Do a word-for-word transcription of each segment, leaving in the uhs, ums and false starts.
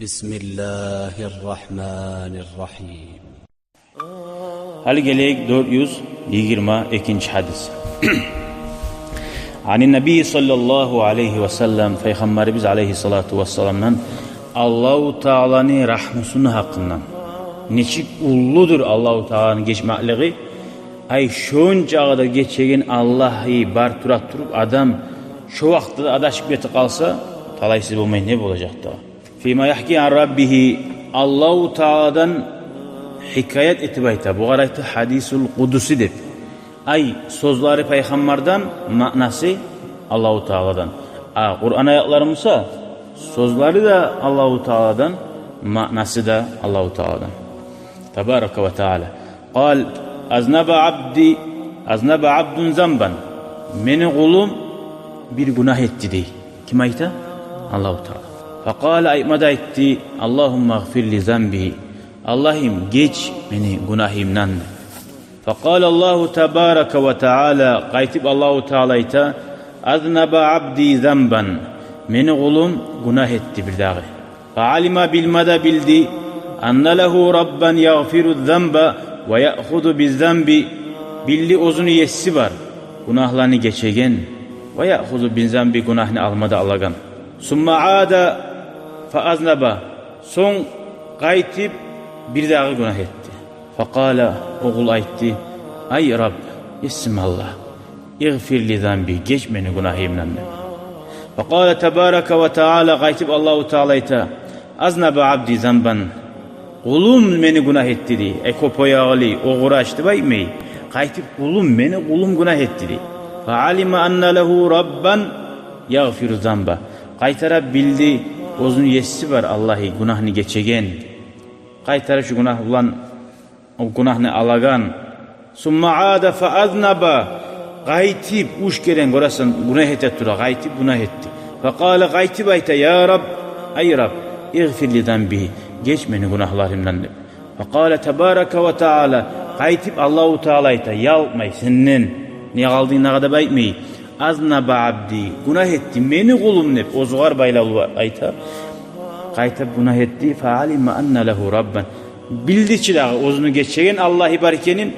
بسم الله الرحمن الرحيم. Гьали гелейик дёрт юз йигирма экинчи гьадис. عن النبي صلى الله عليه وسلم, Пайхаммарыбыз алайгьиссалату вассаламдан Аллагьу Тааланы рагьмусуну гьакъындан. Нечик уллудур Аллагьу Тааланы гечмеклиги. Ай, шончакъы да гечеген Аллагьы бар тура туруп, адам шо вакътиде адашып гетип къалса, талайсыз болмай не болажакъ дагъы? فيما يحكي عن ربه, Аллагьу Тааладан гьикаят этип айта. Бугъар айта гьадисул къудуси деп. Ай, сёзлери Пайхаммардан, маънасы Аллагьу Тааладан. А Къуран аятлары буса, сёзлери де Аллагьу Тааладан, маънасы да Аллагьу Тааладан. تبارك وتعالى. قال: أذنب عبدي، أذنب عبد ذنبا. Мени къулум бир гюнагь этди, дей. Ким айта? Аллагьу Таала. فقال, айтмада айтды: اللهم اغفر لي ذنبي. Аллагьым, геч мени гюнагьымдан. فقال الله تبارك وتعالى, къайтып Аллагьу Таала айта: أذنب عبدي ذنبا. Мени къулум гюнагь этди бир дагъы. فعلم, билмада билди, أن له ربا يغفر الذنب ويأخذ بالذنب. Билди, оьзюню еси бар, гюнагьланы гечеген, ويأخذ بالذنب, гюнагьны алмада алагъан. ثم عاد فأذنب. Сонг къайтып бир дагъы гюнагь этди. فقال, о къул айтды: أي رب, есим Аллагь, اغفر لي ذنبي, геч мени гюнагьымдан, деп. فقال تبارك وتعالى, къайтып Аллагьу Таала айта: أذنب عبدي ذنبا. Къулум мени гюнагь этди, дей. Ай, кёп оягъылы, огъурач деп айтмай. Къайтып къулум, мени къулум гюнагь этди, дей. فعلم أن له ربا يغفر الذنب. Къайтара билди, оьзюню еси бар Аллагьы, гюнагьны гечеген. Къайтара шу гюнагь булан о гюнагьны алагъан. ثم عاد فأذنب. Къайтып, уьч керен, гёресен, гюнагь эте тура, къайтып гюнагь этди. فقال, къайтып айта: يا رب, أي رب, اغفر لي ذنبي, геч мени гюнагьларымдан, деп. فقال تبارك وتعالى, къайтып Аллагьу Таала айта, ялкъмай, сенден не къалды дагъы деп айтмай. أذنب عبدي, гюнагь этди мени къулум, деп, оьзюгер байлавлу айта. Къайтып гюнагь этди, فعلم أن له ربا. Билди чи дагъы оьзюню гечеген Аллагьы бар экенин.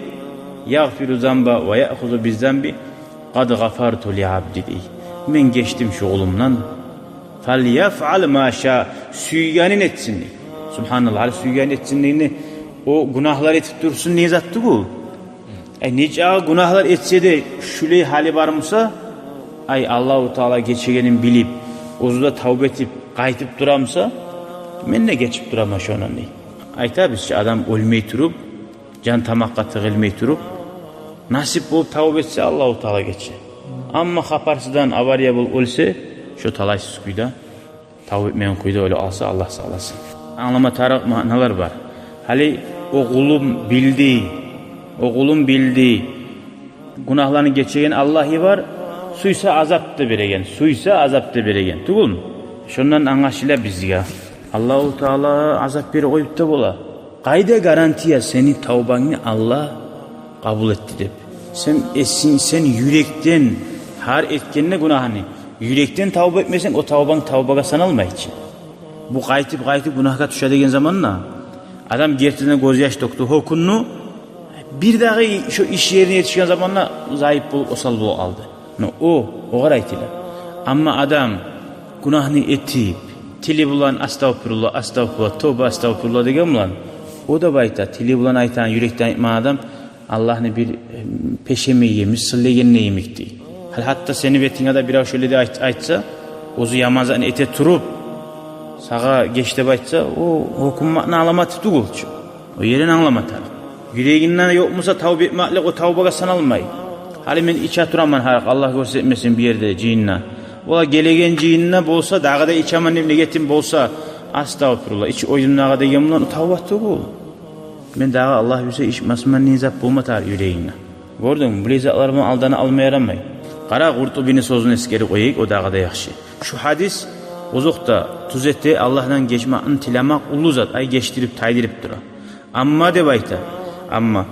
يغفر الذنب ويأخذ بالذنب. قد غفرت لعبدي, дей. Мен гечдим шу къулумдан. فليفعل ما شاء. Сюйгенин этсин, дей. Субгьаналлагь, гьали сюйгенин этсин дегенде, о гюнагьлар этип турсун, не зат тюгюл. Ай, нечакъы гюнагьлар этсе де, шулай гьали бар буса, ай, Аллагьу Таала гечегенин билип, оьзю де тавба этип, къайтып тура буса, мен де гечип тураман шону, дей. Айтабыз чы, адам оьлмей туруп, жан тамакъгъа тыгъылмай туруп, насип болуп тавба этсе, Аллагьу Таала гече. Амма хабарсыздан авария болуп оьлсе, шо талайсыз кюйде, тавба этмеген кюйде оьлюп къалса, Аллагь сакъласын. Англама тарыкъ маъналар бар. Гьали о къулум билди, о къулум билди, гюнагьланы гечеген Аллагьы бар, сюйсе азап да береген, сюйсе азап да береген. Тюгюлмю? Шондан англашыла бизге, Аллагьу Таала азап берип къоюп да бола. Къайда гарантия сени тавбангны Аллагь къабул этди деп? Сен эсин, сен юрекден, гьар этгенде гюнагьны, юрекден тавба этмесенг, о тавбанг тавбагъа саналмай чы. Бу къайтып-къайтып гюнагьгъа тюше деген заманда, адам гертиден гёзьяш тёкдю, гьёкюндю, бир дагъы шо иш ерине етишген заманда зайып болуп, осал болуп къалды. Но о, огъар айтыла. Амма адам гюнагьны этип, тили булан «Астагъфируллагь, астагъфируллагь, товба, астагъфируллагь» деген булан, о деп айта, тили булан айтагъан, юрекден айтмагъан адам Аллагьны бир, э, пешемеге, мисгиллегенде йимик, дей. Гьали гьатта сени бетинге де бирев шолай деп айт-, айтса, оьзю яман затны эте туруп, сагъа геч деп айтса, о гьёкюнмекни аламаты тюгюл чю. О ерин англама тарыкъ. Юрегингде ёкъ буса тавба этмеклик, о тавбагъа саналмай. Гьали мен иче тураман гьаракъы, Аллагь гёрсетмесин, бир ерде, жыйында. Ола гелеген жыйында болса, дагъы да ичемен деп ниетим болса, «Астагъфируллагь, ич оьзюм дагъы» деген булан, о тавба тюгюл. Мен дагъы, Аллагь буюрса, ичмесмен деген зат болма тарыкъ юрегингде. Гёрдюнгмю, булай затлар булан алдана алма ярамай. Къара, Къуртубини сёзюн эсгерип къояйыкъ, о дагъы да яхшы. Шу гьадис, озокъда, тюзете, Аллагьдан гечмекни тилемек уллу зат, ай, гечдирип, тайдырып тура. Амма деп айта, амма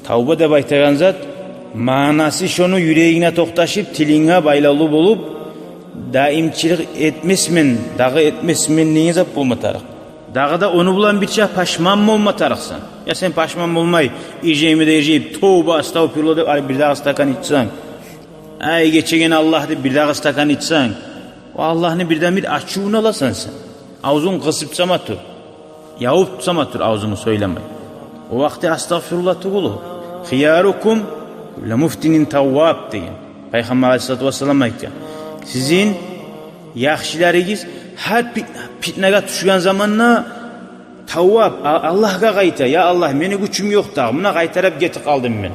тавба деп айтагъан зат, маънасы шону юрегинге токъташып, тилинге байлавлу болуп, Даимчилик этмесмен, дагъы этмесмен деген зат болма тарыкъ. Дагъы да ону булан бирче пашман болма тарыкъсан. Я сен пашман болмай, иржайма да иржайып, «Товба, астагъфируллагь» деп, али бирдагъы стакан ичсенг, «Ай, гечеген Аллагь» деп бирдагъы стакан ичсенг, о Аллагьны бирден-бир ачувун аласан сен. Авзунг къысып сама тур. Явуп сама тур авзунгну, сёйлемей. О вакъти астагъфируллагь тюгюл о. «Хиярукум кулла муфтинин тавваб» деген. Пайхаммар алайгьиссалату вассалам айтгъан. Сизин яхшыларыгъыз гьар пит-, питнагъа тюшген заманда тавваб, А-, Аллагьгъа къайта. «Я Аллагь, мени гючюм ёкъ дагъы, муна къайтарып гетип къалдым мен.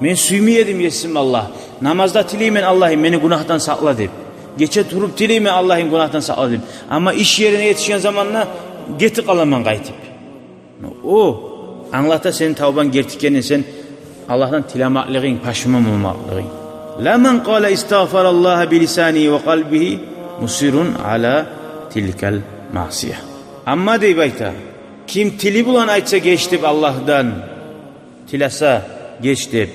Мен сюймей эдим, Есим Аллагь. Намазда тилеймен, Аллагьым, мени гюнагьдан сакъла деп. Гече туруп тилеймен, Аллагьым, гюнагьдан сакъла деп. Амма иш ерине етишген заманда гетип къаламан къайтып». О англата сени тавбанг герти экенин, сен Аллагьдан тилемеклигинг, пашман болмакълыгъынг. «Ла ман къала астагъфируллагьа билисанигьи ва къалбигьи мусиррун ала тилкал маъсия». Амма деп айта, ким тили булан айтса «геч» деп Аллагьдан, тилесе «геч» деп,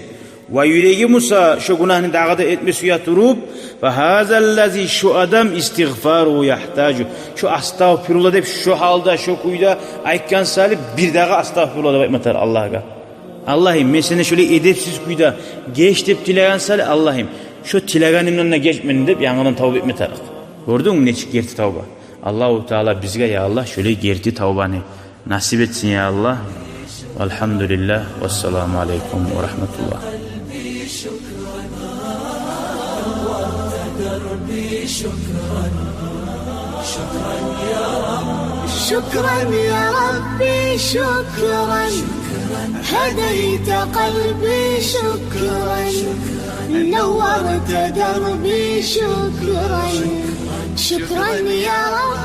ва юреги буса шо гюнагьны дагъы да этме сюе туруп, «фагьазаллази», шо адам, «истигъфаругьу ягьтажу», шо «астагъфируллагь» деп шо гьалда, шо кюйде айтгъан саялы бирдагъы «астагъфируллагь» деп айтма тарыкъ Аллагьгъа. «Аллагьым, мен сенден шолай эдепсиз кюйде геч деп тилеген саялы, Аллагьым, шо тилегенимден де геч мени» деп, янгыдан тавба этме тарыкъ. Гёрдюнгмю нечик герти тавба? Аллагьу Таала бизге, я Аллагь, шолай герти тавбаны насип этсин, я Аллагь. Валгьамдулиллагь, вассаламу алейкум ва рагьматуллагь. شكرا يا ربي، شكرا. هديت قلبي، شكرا. نورت دربي، شكرا. شكرا يا رب.